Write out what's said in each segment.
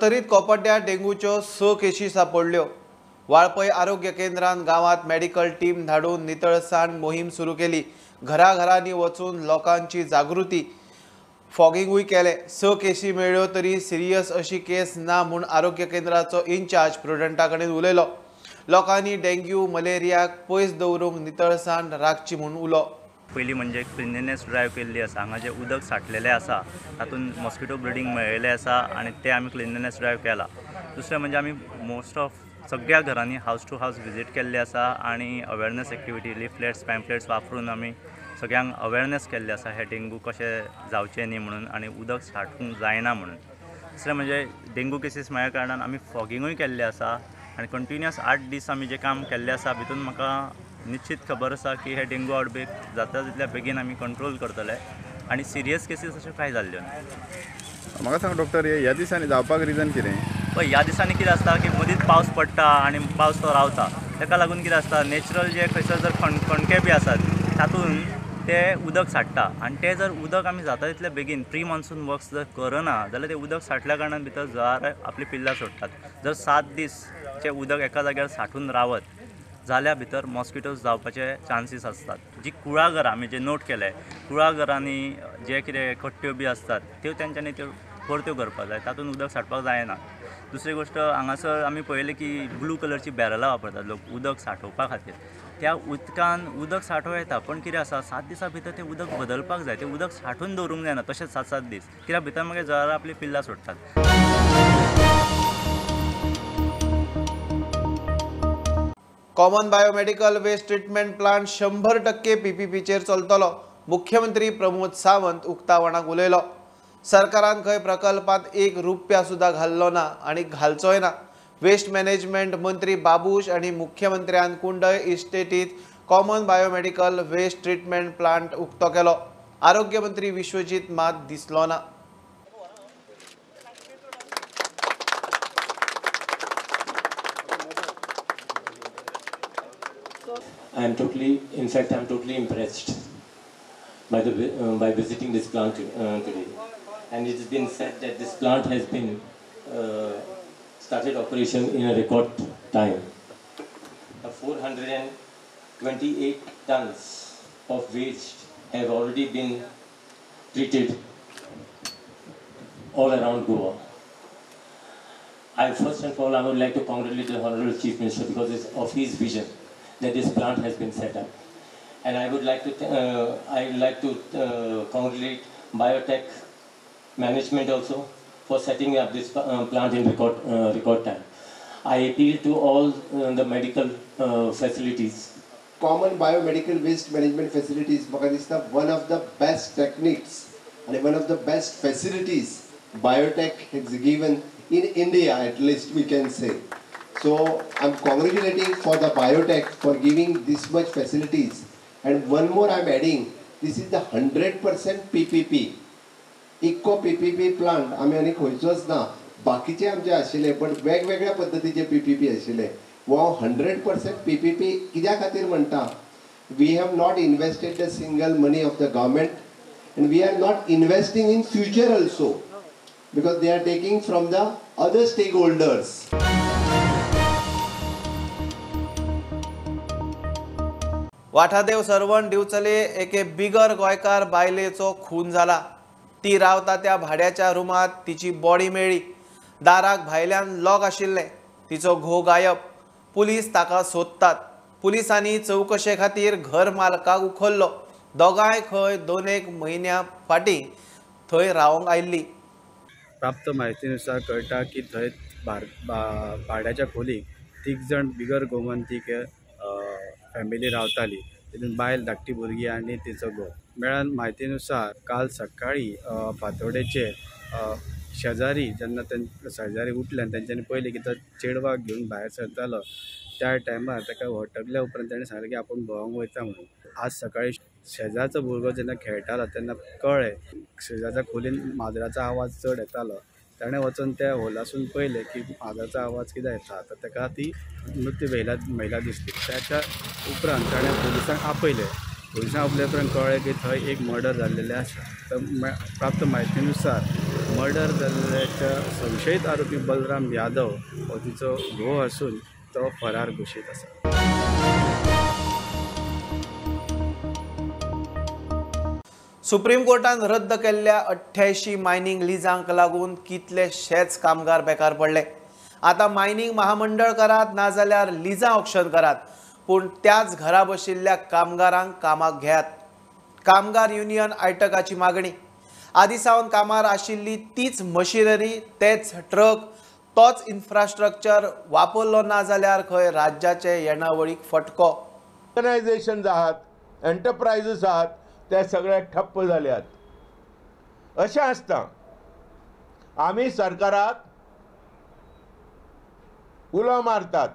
सत्तरीत कोपड्ड्या डेंगूच्यो 6 केशी सापडल्यो. वाळपय आरोग्य केंद्रान गांवांत मेडिकल टीम धाडून नितळसाण मोहीम सुरू केली. घराघरांनी वचून लोकांची जागृती फॉगिंगूय केले. 6 केशी मेळ्ळ्यो तरी सिरियस अशी केस ना म्हूण आरोग्य केंद्राचो इन्चार्ज प्रुडंटा कडेन उलयलो. लोकांनी डेंग्यू मलेरियाक पयस दवरूंक नितळसाण राखची म्हूण उलो. पयलीं म्हणजे क्लिनलीनेस ड्रायव्ह केल्ली आसा. हांगा जें उदक साठलेलें आसा तातूंत मॉस्किटो ब्रिडींग मेळिल्लें आसा आनी तें आमी क्लिनलीनेस ड्रायव्ह केला. दुसरें म्हणजे आमी मोस्ट ऑफ सगळ्या घरांनी हावज टू हावज विजीट केल्ले आसा आनी अवेरनेस एक्टिविटी लिफलेट्स पॅम्फलेट्स वापरून आमी सगळ्यांक अवेरनेस केल्ले आसा हे डेंगू कशें जावचें न्ही म्हणून आनी उदक साठूंक जायना म्हणून. दुसरें म्हणजे डेंगू केसीस मेळ्ळ्या कारणान आमी फॉगिंगूय केल्लें आसा आनी कंटिन्युअस 8 दीस आमी जें काम केल्लें आसा भितून म्हाका निश्चित खबर आसा की हे डेंगू आउटब्रेक जाता तितल्या बेगीन आमी कंट्रोल करतले आनी सिरियस केसीस अश्यो कांय जाल्ल्यो ना. म्हाका सांग डॉक्टर, ह्या दिसांनी जावपाक रिजन कितें? पळय, ह्या दिसांनी कितें आसता की मदींच पावस पडटा आनी पावस तो रावता, ताका लागून कितें आसता नॅचरल जे खंयसर जर खणके बी आसात तातूंत ते उदक साठटा आनी ते जर उदक आमी जाता तितले बेगीन प्री मॉन्सून वर्क्स जर करना जाल्यार ते उदक साठल्या कारणान भितर जळारां आपली पिल्लां सोडटात. जर 7 दीस जें उदक एका जाग्यार साठून रावत जाल्यार भितर मॉस्किटोज जावपाचे चान्सीस आसतात. जी कुळागरां आमी जे नोट केले कुळागरांनी जे कितें कट्ट्यो बी आसतात त्यो तेंच्यांनी त्यो परत्यो करपाक जाय, तातूंत उदक साठपाक जायना. दुसरी गोश्ट हांगासर आमी पळयलें की ब्लू कलरची बॅरलां वापरतात लोक उदक साठोवपा खातीर. त्या उदकान उदक साठोवं येता पण कितें आसा 7 दिसां भितर तें उदक बदलपाक जाय, तें उदक साठोवन दवरूंक जायना तशेंच 7-7 दीस, कित्याक भितर मागीर जळारां आपली पिल्लां सोडटात. Common biomedical waste treatment plant 100% पीपीपीचेर चलतलो. मुख्यमंत्री प्रमोद सावंत उक्तावणाक उलयलो. सरकारान खंय प्रकल्पात 1 रुपया सुद्धा घाल्लो ना आनी घालचोय ना. वेस्ट मॅनेजमेंट मंत्री बाबूश आनी मुख्यमंत्र्यान कुंडय इस्टेटीत common biomedical waste treatment plant उक्तो केलो. आरोग्य मंत्री विश्वजीत मात दिसलो ना. I am totally, in fact, I am totally impressed by the by visiting this plant today, and it has been said that this plant has been started operation in a record time. 428 tons of waste have already been treated all around Goa. I first and all I would like to congratulate the Honorable Chief Minister because it's of his vision that this plant has been set up, and I would like to congratulate Biotech management also for setting up this plant in record time. I appeal to all the medical facilities. Common biomedical waste management facilities म्हाका दिसता one of the best techniques and one of the best facilities Biotech has given in India, at least we can say. So I'm congratulating for the Biotech for giving this much facilities. And one more I'm adding, this is the 100% PPP. Eco PPP plant आमी आनी खंयचोच ना, बाकीचे आमचे आशिल्ले but वेगवेगळ्या पद्दतीचे PPP आशिल्ले. वो 100% PPP कित्या खातीर म्हणटा, we have not invested the single money of the government and we are not investing in future also because they are taking from the other stakeholders. Vathadev Sarvan Divchale एके बिगर गोंयकार बायलेचो खून जाला. ती रावता त्या भाड्याच्या रुमांत तिची बॉडी मेळ्ळी. दाराक भायल्यान लॉक आशिल्लें. तिचो घोव गायब. पुलीस ताका सोदतात. पुलिसांनी चवकशे खातीर घर मालकाक उखल्लो. दोगांय खंय 2-1 म्हयन्या फाटीं थंय रावंक आयिल्ली. प्राप्त म्हायतीनुसार कळटा की थंय भाड्याच्या खोलीक 3 जाण बिगर गोमंतीक फॅमिली रावताली. तितून बायल, धाकटी भुरगीं आनी तिचो घोव. मेळ्ळ्या म्हायतीनुसार काल सकाळी फांतोडेचेर शेजारी जेन्ना शेजारी उठले आनी तेंच्यांनी पळयलें की तो चेडवाक घेवन भायर सरतालो त्या टायमार ताका हटकल्या उपरांत ताणें सांगलें की आपूण भोंवंक वयता म्हणून. आज सकाळी शेजारचो भुरगो जेन्ना खेळटालो तेन्ना कळ्ळें शेजारच्या खोलीन माजराचो आवाज चड येतालो. ताणें वचून त्या होलासून पळयलें की माजराचो आवाज कित्याक येता, तर ताका ती मृत्यू महिला दिसली. त्याच्या उपरांत ताणें पोलिसांक आपयलें. पोलिसांक आपयल्या उपरांत कळ्ळें की थंय एक मर्डर जाल्लेलें आसा. तर प्राप्त म्हायतीनुसार मर्डर जाल्ल्याच्या संशयित आरोपी बलराम यादव हो तिचो घोव आसून तो फरार घोशीत आसा. सुप्रीम कोर्टान रद्द केल्ल्या 88 मायनिंग लिजांक लागून कितलेशेच कामगार बेकार पडले. आतां मायनिंग महामंडळ करात नाजाल्यार लिजां ऑक्शन करात, पूण त्याच घरा बशिल्ल्या कामगारांक कामाक घेयात. कामगार युनियन आयटकाची मागणी. आदी सावन कामार आशिल्ली तीच मशिनरी, तेच ट्रक, तोच इन्फ्रास्ट्रक्चर वापरलो ना जाल्यार खंय राज्याचे येणावळीक फटको. ऑर्गनायझेशन्स आहात, एंटरप्रायझीस आहात, ते सगळे ठप्प जाल्यात. अशें आसता आमी सरकाराक उलो मारतात,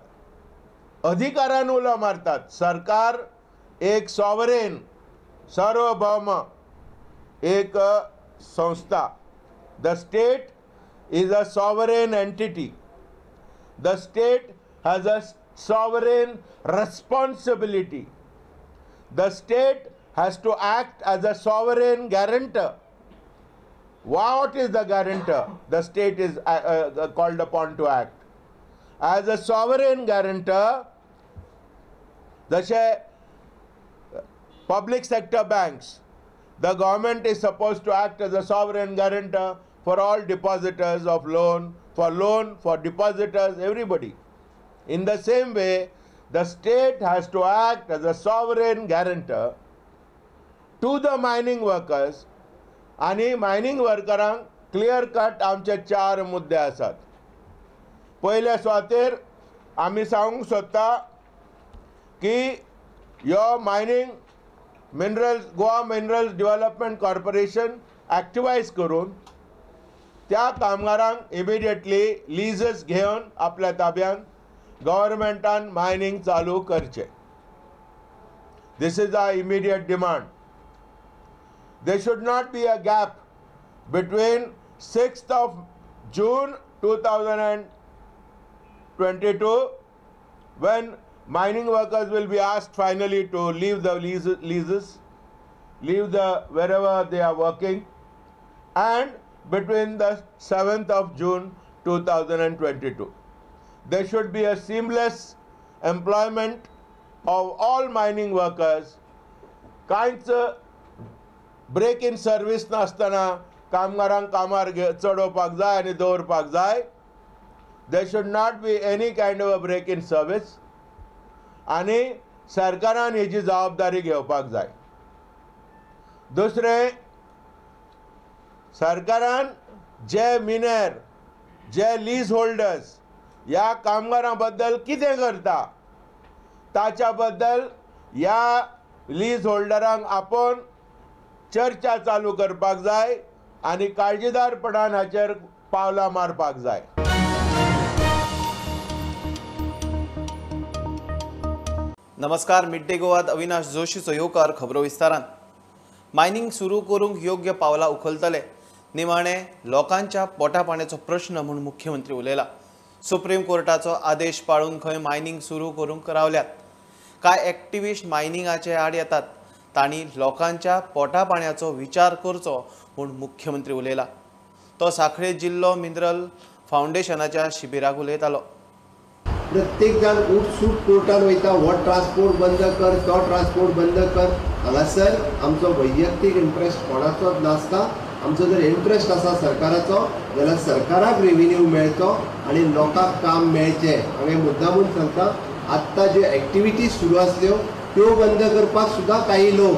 अधिकारान उलो मारतात. सरकार एक सॉवरेन, सार्वभौम एक संस्था. The state is a sovereign entity. The state has a sovereign responsibility. The state has to act as a sovereign guarantor. What is the guarantor? The state is called upon to act as a sovereign guarantor. जशे public sector banks, the government is supposed to act as a sovereign guarantor for all depositors of loan, for depositors, everybody. In the same way, the state has to act as a sovereign guarantor to the mining workers. आनी mining वर्करांक clear cut आमचे 4 मुद्दे आसात. पयल्या सुवातेर आमी सांगूंक सोदता की ह्यो mining minerals, Goa minerals development corporation activise करून त्या कामगारांक इमिडिएटली लिजस घेवन आपल्या ताब्यान गव्हर्मेंटान मायनिंग चालू करचें. This is our immediate demand. There should not be a gap between 6th of June 2022, when mining workers will be asked finally to leave the leases, leave the wherever they are working, and between the 7th of June 2022. There should be a seamless employment of all mining workers. कांयच break in service नासतना कामगारांक कामार चडोवपाक जाय आनी दवरपाक जाय. There should not be any kind of a break in service. आनी सरकारान हेजी जबाबदारी घेवपाक जाय. दुसरें, सरकारान जे मिनेर, जे लीज होल्डर्स ह्या कामगारां बद्दल कितें करता ताच्या बद्दल ह्या लीज होल्डरांक आपोवन चर्चा चालू करपाक जाय आनी काळजीदारपणान हाचेर पावलां मारपाक जाय. नमस्कार, मिड डे गोवात अविनाश जोशीचो येवकार. खबरो विस्तारान. मायनिंग सुरू करूंक योग्य पावलां उखलतले, निमाणे लोकांच्या पोटापाण्याचो प्रश्न म्हूण मुख्यमंत्री उलयला. सुप्रीम कोर्टाचो आदेश पाळून खंय मायनिंग सुरू करूंक रावल्यात. कांय एक्टिविस्ट मायनिंगाचे आड येतात, तांणी लोकांच्या पोटापाण्याचो विचार करचो म्हूण मुख्यमंत्री उलयला. तो सांखळे जिल्लो मिनरल फावंडेशनाच्या शिबिराक उलयतालो. प्रत्येक जाण उठसूट कोर्टान वयता, हो ट्रान्सपोर्ट बंद कर, तो ट्रान्सपोर्ट बंद कर. हांगासर आमचो वैयक्तीक इंट्रस्ट कोणाचोच नासता. आमचो जर इंट्रस्ट आसा सरकाराचो जाल्यार सरकाराक रेविन्यू मेळचो आनी लोकांक काम मेळचें. हांवें मुद्दामून सांगता, आत्तां ज्यो एक्टिविटीज सुरू आसल्यो त्यो बंद करपाक सुद्दां काही लोक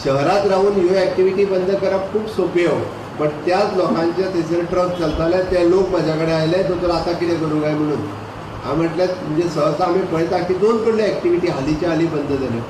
शहरांत रावन ह्यो एक्टिविटी बंद करप खूब सोंप्यो, बट त्याच लोकांचे थंयसर ट्रक चलताले ते लोक म्हाज्या कडेन आयले, दोतोर आतां कितें करूं काय म्हणून. हांवें म्हटलें म्हणजे सहसा आमी पळयता की 2 कडल्यो एक्टिविटी हालींच्या हालीं बंद जाल्यो,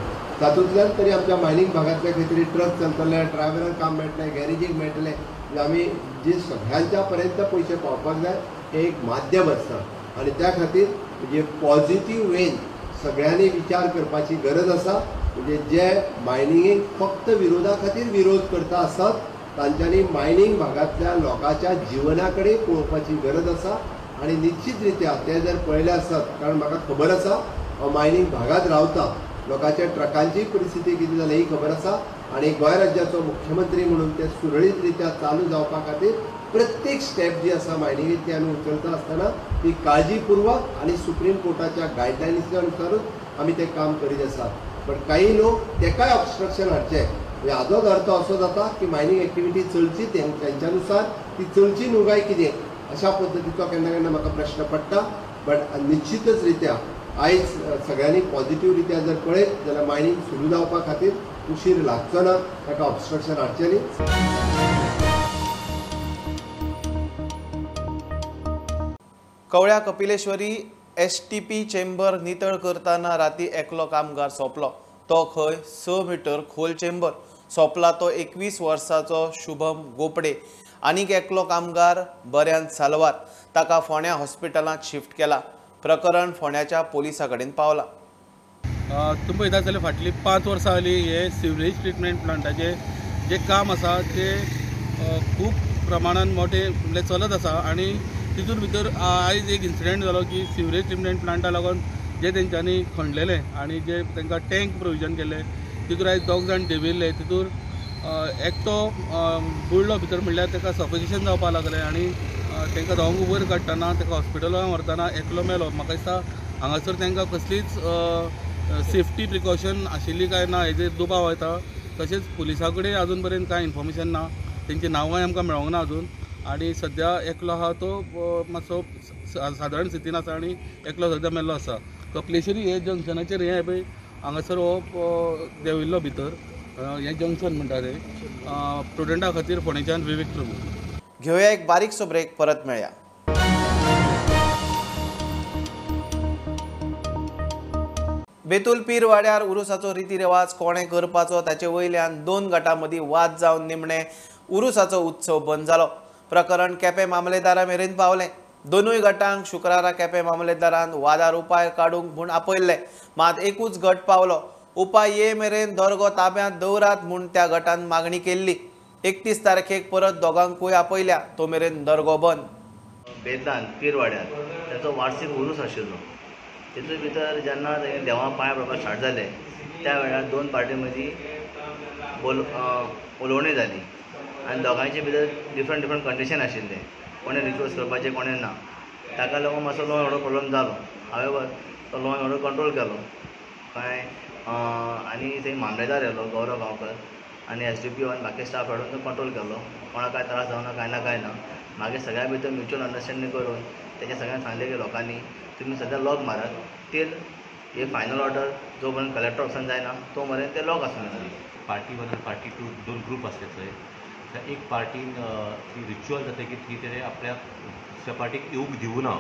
तातूंतल्यान तरी आमच्या मायनिंग भागांतले खंय तरी ट्रक चलतले, ड्रायव्हरांक काम मेळटलें, गॅरेजीक मेळटलें. म्हणजे आमी जे सगळ्यांच्या पर्यंत पयशे पावपाक जाय हें एक माध्यम आसता आनी त्या खातीर म्हणजे पॉझिटीव वेन सगळ्यांनी विचार करपाची गरज आसा. म्हणजे जे मायनिंगेक फक्त विरोधा खातीर विरोध करता आसत तांच्यांनी मायनिंग भागांतल्या लोकांच्या जिवना कडेन पळोवपाची गरज आसा आनी निश्चित रित्या ते जर पळयले आसत, कारण म्हाका खबर आसा हांव मायनिंग भागांत रावता, लोकांच्या ट्रकांची परिस्थिती कितें जाल्या ही खबर आसा आनी गोंय राज्याचो मुख्यमंत्री म्हणून ते सुरळीत रित्या चालू जावपा खातीर प्रत्येक स्टेप जी आसा मायनिंगेची आमी उचलता आसतना ती काळजीपूर्वक आनी सुप्रीम कोर्टाच्या गायडलायन्सा अनुसारूच आमी तें काम करीत आसात. बट काही लोक तेकाय ऑबस्ट्रक्शन हाडचें, म्हणजे हाजोच अर्थ असो जाता की मायनींग एक्टिविटी चलची तेंच्या नुसार ती चलची न्हू काय कितें, अशा पद्दतीचो केन्ना केन्ना म्हाका प्रश्न पडटा. बट निश्चितच रित्या आयज सगळ्यांनी पॉझिटिव्ह रित्या जर पळयत जाल्यार मायनींग सुरू जावपा खातीर उशीर लागचो ना, ताका ऑबस्ट्रक्शन हाडचें न्ही. कवळ्या कपिलेश्वरी STP chamber नितळ करतना राती एकलो कामगार सोंपलो. तो खंय 6 मिटर खोल चेंबर सोंपला तो 21 वर्साचो शुभम गोपडे. आनीक एकलो कामगार बऱ्यान सालवार, ताका फोंड्या हॉस्पिटलांत शिफ्ट केला. प्रकरण फोंड्याच्या पोलिसा कडेन पावला. तुमी पळयता जाल्यार फाटलीं 5 वर्सां जालीं हे सिवरेज ट्रिटमेंट प्लांटाचें जें काम आसा तें खूब प्रमाणान मोठें म्हणल्यार चलत आसा. आनी तितून भितर आयज एक इन्सिडंट जालो की सिवरेज ट्रिटमेंट प्लांटा लागून जे तेंच्यांनी खणलेलें आनी जे तांकां टँक प्रोविजन केलें तितूर आयज 2 जाण देंविल्ले. तितूर एकटो बुडलो भितर, म्हणल्यार ताका सफोकेशन जावपाक लागलें आनी तांकां दोगांक वयर काडटना ताका हॉस्पिटलान व्हरतना एकलो मेलो. म्हाका दिसता हांगासर तांकां कसलीच सेफ्टी प्रिकॉशन आशिल्ली काय ना हेजेर दुबाव येता. तशेंच पुलिसां कडेन अजून पर्यंत कांय इन्फॉर्मेशन ना, तेंची नांवांय आमकां मेळोंक ना अजून. आनी सद्या एकलो आहा तो मातसो सादारण स्थितीन आसा आनी एकलो सद्या मेल्लो आसा. कपलेश्वरी हे जंक्शनाचेर हें पळय हांगासर हो देंविल्लो भितर, हें जंक्शन म्हणटा तें. प्रुडंटा खातीर फोंडेच्यान विवेक प्रभू. घेवया एक बारीकसो ब्रेक, परत मेळया. बेतूल पीर वाड्यार उरुसाचो रितीरिवाज कोणें करपाचो ताचे वयल्यान 2 गटां मदीं वाद जावन निमणे उरुसाचो उत्सव बंद जालो. प्रकरण केपें मामलेदारा मेरेन पावलें. दोनूय गटांक शुक्रारा केपें मामलेदारान वादार उपाय काडूंक म्हूण आपयल्ले, मात एकूच गट पावलो. उपाय ये मेरेन दर्गो ताब्यांत दवरात म्हूण त्या गटान मागणी केल्ली. 31 तारखेक परत दोगांकूय आपयल्या, तो मेरेन दर्गो बंद. बेतान पीरवाड्यार ताचो वार्षिक उरूस आशिल्लो. तितून भितर जेन्ना देवा पांय पडपाक स्टार्ट जाले त्या वेळार 2 पार्टी मदीं उलोवणी जाली आनी दोगांयचे भितर डिफरंट डिफरंट कंडिशन आशिल्लें. कोणें रिच्युअल्स करपाचें कोणें ना, ताका लागून मातसो लॉ एंड ऑर्डर प्रॉब्लम जालो. हांवें तो लॉ एंड ऑर्डर कंट्रोल केलो कांय आनी थंय मामलेदार येयलो गौरव गांवकर आनी SDPO आनी बाकी स्टाफ हाडून तो कंट्रोल केलो. कोणाक कांय त्रास जावना कांय ना कांय ना. मागीर सगळ्या भितर म्युच्युअल अंडरस्टँडींग करून तेच्या सगळ्यांक सांगलें की लोकांनी तुमी सद्या लॉक मारात टील हे फायनल ऑर्डर जो पर्यंत कलेक्टर ऑफिसान जायना तो मेरेन ते लॉक आसूं. पार्टी 1 आनी पार्टी 2 2 ग्रूप आसले थंय. एक पार्टीन ती रिच्युअल जाता की ती तेणें आपल्याक दुसऱ्या पार्टीक येवंक दिवना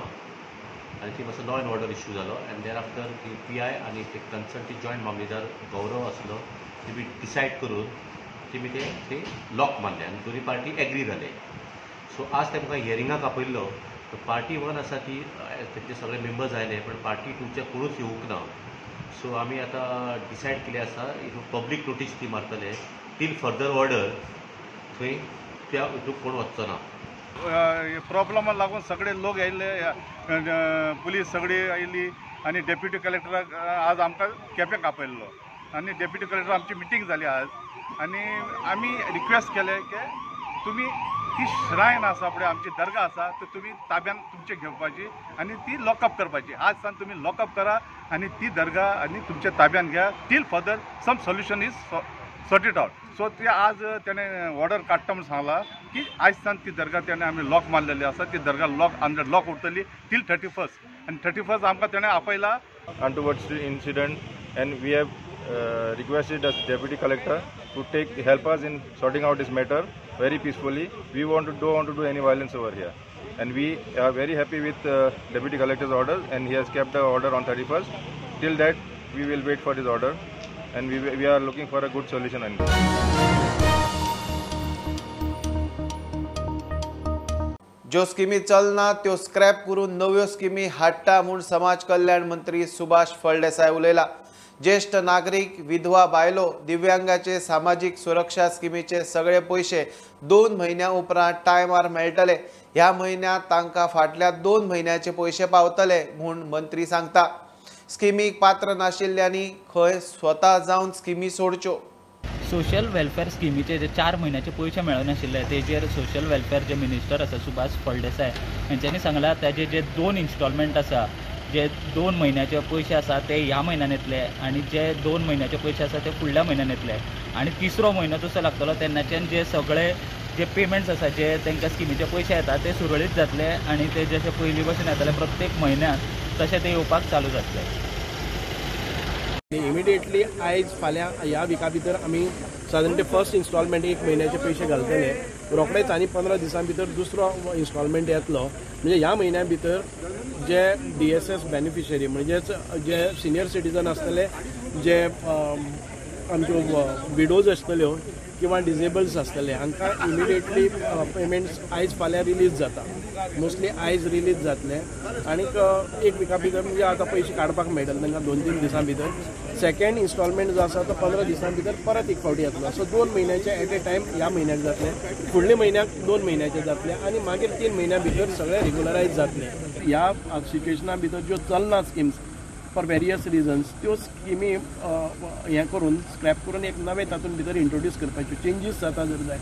आनी ती मातसो लॉ एंड ऑर्डर इश्यू जालो. एंड there after ती PI आनी ते कन्सर्न ती जॉयंट मामलेदार गौरव आसलो तेमी डिसायड करून तेमी ते लॉक मारले आनी दोनी पार्टी एग्री जाले. सो आज तेमकां हियरिंगाक आपयल्लो. पार्टी 1 आसा ती तेंचे सगळे मेंबर्स आयले पण पार्टी 2चे कोणूच येवंक ना. सो आमी आतां डिसायड केलें आसा पब्लीक नोटीस ती मारतले टील फर्दर ऑर्डर थंय त्या हितूंत कोण वचचो ना. प्रॉब्लमाक लागून सगळे लोक आयिल्ले, पुलीस सगळी आयिल्ली आनी डेप्युटी कलेक्टराक आज आमकां केपेंक आपयल्लो आनी डेप्युटी कलेक्टर आमची मिटींग जाली आज आनी आमी रिक्वेस्ट केलें की तुमी ती श्रायन आसा पळय आमची दर्गा आसा तर तुमी ताब्यान तुमचे घेवपाची आनी ती लॉकअप करपाची. आज सावन तुमी लॉकअप करा आनी ती दर्गा आनी तुमच्या ताब्यान घ्या till further some solution is sorted out. So ते आज तेणें ऑर्डर काडटा म्हूण सांगला की आयज सावन ती दर्गा तेणें आमी लॉक मारलेली आसा, ती दर्गा लॉक अंडर लॉक उरतली टील 31 आनी 31 आमकां तेणें आपयला. Untoward incident and we have requested the deputy collector to take help us in sorting out this matter very peacefully. We don't want to do any violence over here, and we are very happy with deputy collector's order, and he has kept the order on 31st. Till that we will wait for his order, and we are looking for a good solution on it. ज्यो स्किमी चलना त्यो scrap करून नव्यो स्किमी हाडटा म्हूण समाज कल्याण मंत्री सुभाष फळदेसाय उलयला. ज्येष्ठ नागरीक, विधवा बायलो, दिव्यांगाचे सामाजीक सुरक्षा स्किमीचे सगळे पयशे 2 म्हयन्या उपरांत टायमार मेळटले. ह्या म्हयन्यांत तांकां फाटल्या 2 म्हयन्याचे पयशे पावतले म्हूण मंत्री सांगता. स्किमीक पात्र नाशिल्ल्यांनी खंय स्वता जावन स्किमी सोडच्यो. सोशल वेलफेअर स्किमीचे जे 4 म्हयन्याचे पयशे मेळनाशिल्ले तेजेर सोशल वेलफेअर जे मिनिस्टर आसा सुभाष फळदेसाय हेंच्यांनी सांगलां ताजे जे 2 इन्स्टॉलमेंट आसा, जे 2 म्हयन्याचे पयशे आसा ते ह्या म्हयन्यान येतले आनी जे 2 म्हयन्याचे पयशे आसा ते फुडल्या म्हयन्यान येतले आनी तिसरो म्हयनो जसो लागतलो तेन्नाच्यान जे सगळे जे पेमेंट्स आसा जे तांकां स्किमीचे पयशे येता ते सुरळीत जातले आनी ते जशे पयलीं भशेन येताले प्रत्येक म्हयन्याक तशें ते येवपाक चालू जातले. इमिडिएटली आयज फाल्यां ह्या विका भितर आमी सादारण ते फर्स्ट इन्स्टॉलमेंट 1 म्हयन्याचे पयशे घालतले. रोखडेच आनी 15 दिसां भितर दुसरो इन्स्टॉलमेंट येतलो. म्हणजे ह्या म्हयन्या भितर जे DSS beneficiary म्हणजेच जे सिनियर सिटीजन आसतले, जे आमच्यो विडोज आसतल्यो किंवा डिजेबल्स आसतले हांकां इमिडिएटली पेमेंट्स आयज फाल्यां रिलीज जाता. मोस्टली आयज रिलीज जातले आनीक 1 विका भितर म्हणजे आतां पयशे काडपाक मेळटले तांकां 2-3 दिसां भितर. सेकेंड इन्स्टॉलमेंट जो आसा तो 15 दिसां भितर परत एक फावटी येतलो. सो 2 म्हयन्याचे एट ए टायम ह्या म्हयन्याक जातले, फुडल्या म्हयन्याक 2 म्हयन्याचे जातले आनी मागीर 3 म्हयन्या भितर सगळे रेगुलरायज जातले. ह्या सिच्युएशना भितर ज्यो चलना स्किम्स फॉर वेरियस रिजन्स त्यो स्किमी हें करून स्क्रॅप करून एक नवें तातूंत भितर इंट्रोड्यूस करपाच्यो चेंजीस जाता जर जाय.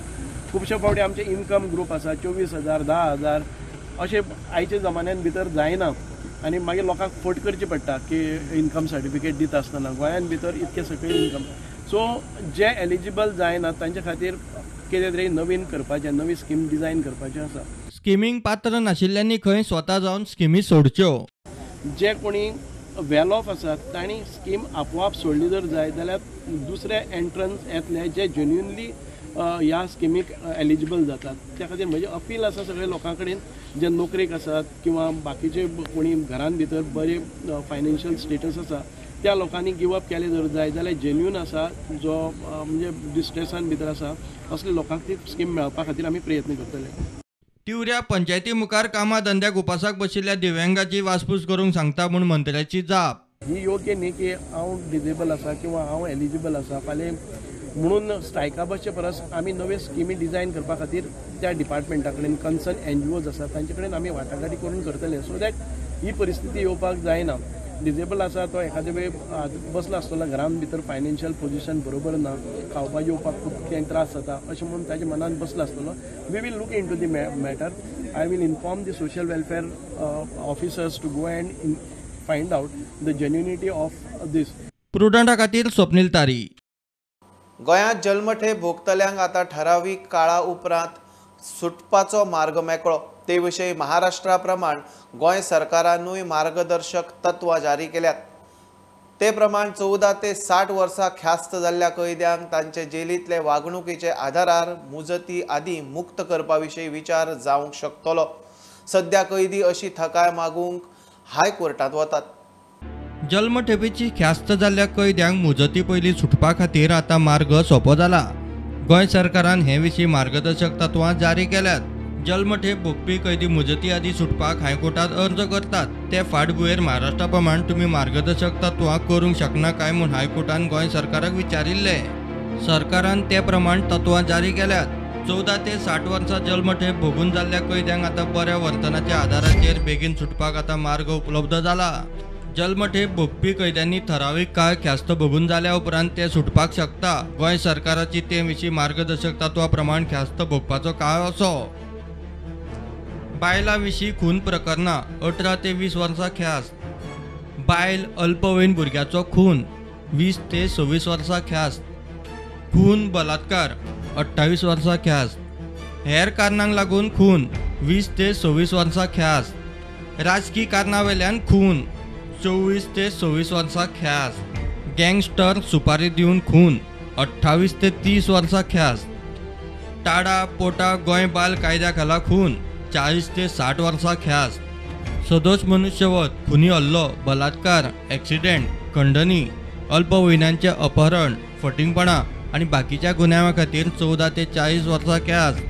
खुबशे फावटी आमचे इन्कम ग्रूप आसा 24,000 10,000 अशें आयच्या जमान्यान भितर जायना आनी मागीर लोकांक फट करची पडटा की इन्कम सर्टिफिकेट दिता आसतना गोंयान भितर इतके सकयल इन्कम. सो जे एलिजिबल जायना तांचे खातीर कितें तरी नवीन करपाचें, नवी स्कीम डिजायन करपाचें आसा. स्किमींक पात्र नाशिल्ल्यांनी खंय स्वता जावन स्किमी सोडच्यो. जे कोणी वेल ऑफ आसात तांणी स्कीम आपोआप सोडली जर जाय जाल्यार दुसरे एंट्रन्स येतले जे जेन्युनली ह्या स्किमीक एलिजिबल जातात. त्या खातीर म्हजें अपील आसा सगळे लोकां कडेन जे नोकरेक आसात किंवा बाकीचे कोणी घरान भितर बरे फायनान्शियल स्टेटस आसा त्या लोकांनी गिव अप केलें जर जाय जाल्यार जेन्युन आसा जो म्हणजे डिस्ट्रेसान भितर आसा असले लोकांक ती स्कीम मेळपा खातीर आमी प्रयत्न करतले. तिवऱ्या पंचायती मुखार कामा धंद्याक उपासाक बशिल्ल्या दिव्यांगाची वासपूस करूंक सांगता म्हूण मंत्र्याची जाप. ही योग्य न्ही की हांव डिजेबल आसा किंवा हांव एलिजिबल आसा फाल्यां म्हणून स्ट्रायका बसचे परस आमी नव्यो स्किमी डिजायन करपा खातीर त्या डिपार्टमेंटा कडेन कन्सर्न NGOs आसा तांचे कडेन आमी वाटाघाटी करून करतले सो that ही परिस्थिती येवपाक जायना. डिजेबल आसा तो एखादे वेळ बसला आसतलो घरान भितर फायनान्शियल पोजिशन बरोबर ना, खावपा जेवपाक खूब कितें त्रास जाता अशें म्हणून ताच्या मनान बसला आसतलो. We will look into the matter. I will inform the social welfare officers to go and find out the genuinity of this. प्रुडंटा खातीर स्वप्नील तारी. गोंयांत जल्मठेप भोगतल्यांक आतां ठरावीक काळा उपरांत सुटपाचो मार्ग मेकळो. ते विशीं महाराष्ट्रा प्रमाण गोंय सरकारानूय मार्गदर्शक तत्वां जारी केल्यात. ते प्रमाण 14 ते 60 वर्सां ख्यास्त जाल्ल्या कैद्यांक तांचे जेलींतले वागणुकीचे आधारार मुजती आदी मुक्त करपा विशीं विचार जावंक शकतलो. सद्या कैदी अशी थकाय मागूंक हायकोर्टांत वतात. जल्मठेपीची ख्यास्त जाल्ल्या कैद्यांक मुजती पयलीं सुटपा खातीर आतां मार्ग सोंपो जाला. गोंय सरकारान हे विशीं मार्गदर्शक तत्वां जारी केल्यात. जल्मठेप भोगपी कैदी मुजती आदी सुटपाक हायकोर्टात अर्ज करतात. ते फाटभुंयेर महाराष्ट्रा प्रमाण तुमी मार्गदर्शक तत्वां करूंक शकना काय म्हूण हायकोर्टान गोंय सरकाराक विचारिल्लें. सरकारान ते प्रमाण तत्वां जारी केल्यात. 14 ते 60 वर्सां जल्मठेप भोगून जाल्ल्या कैद्यांक आतां बऱ्या वर्तनाच्या आधाराचेर बेगीन सुटपाक आतां मार्ग उपलब्ध जाला. जल्मठेप भोगपी कैद्यांनी ठरावीक काळ ख्यास्त भोगून जाल्या उपरांत ते सुटपाक शकता. गोंय सरकाराची ते विशीं मार्गदर्शक तत्वा प्रमाण ख्यास्त भोगपाचो काळ असो. बायलां विशीं खून प्रकरणां 18 ते 20 वर्सां ख्यास्त, बायल अल्पवयीन भुरग्याचो खून 20 ते 26 वर्सां ख्यास्त, खून बलात्कार 28 वर्सां ख्यास्त, हेर कारणांक लागून खून 20 ते 26 वर्सां ख्यास्त, राजकी कारणां वेल्यान खून 24 ते 26 वर्सां ख्यास्त, गँगस्टर सुपारी दिवन खून 28 ते 30 वर्सां ख्यास्त, टाडा पोटा गोंय बाल कायद्या खाला खून 40 ते 60 वर्सां ख्यास्त, सदोष मनुष्यवध, खुनी हल्लो, बलात्कार, एक्सिडेंट, खंडणी, अल्पवयीनांचें अपहरण, फटींगपणां आनी बाकीच्या गुन्यांवा खातीर 14 ते 40 वर्सां ख्यास्त.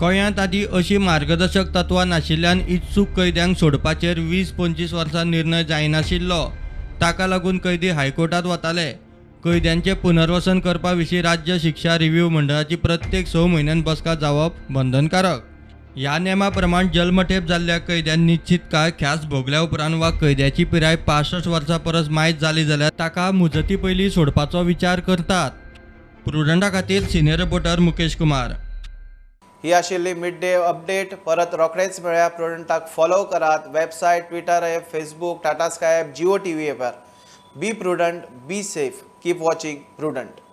गोंयांत आदीं अशी मार्गदर्शक तत्वां नाशिल्ल्यान इत्सूक कैद्यांक सोडपाचेर 20-25 वर्सां निर्णय जायनाशिल्लो. ताका लागून कैदी हायकोर्टांत वताले. कैद्यांचें पुनर्वसन करपा विशीं राज्य शिक्षा रिव्यू मंडळाची प्रत्येक 6 म्हयन्यान बसका जावप बंधनकारक. ह्या नेमा प्रमाण जल्मठेप जाल्ल्या कैद्यान निश्चित काळ ख्यास्त भोगल्या उपरांत वा कैद्याची पिराय 65 वर्सां परस मायज जाली जाल्यार ताका मुजती पयलीं सोडपाचो विचार करतात. प्रुडंटा खातीर सिनियर रिपोर्टर मुकेश कुमार. ही आशिल्ली मिड डे अपडेट. परत रोखडेच मेळया. प्रुडंटाक फॉलो करात website, Twitter app, Facebook, Tata Sky app, Jio TV ॲपार. Be prudent, be safe, keep watching Prudent.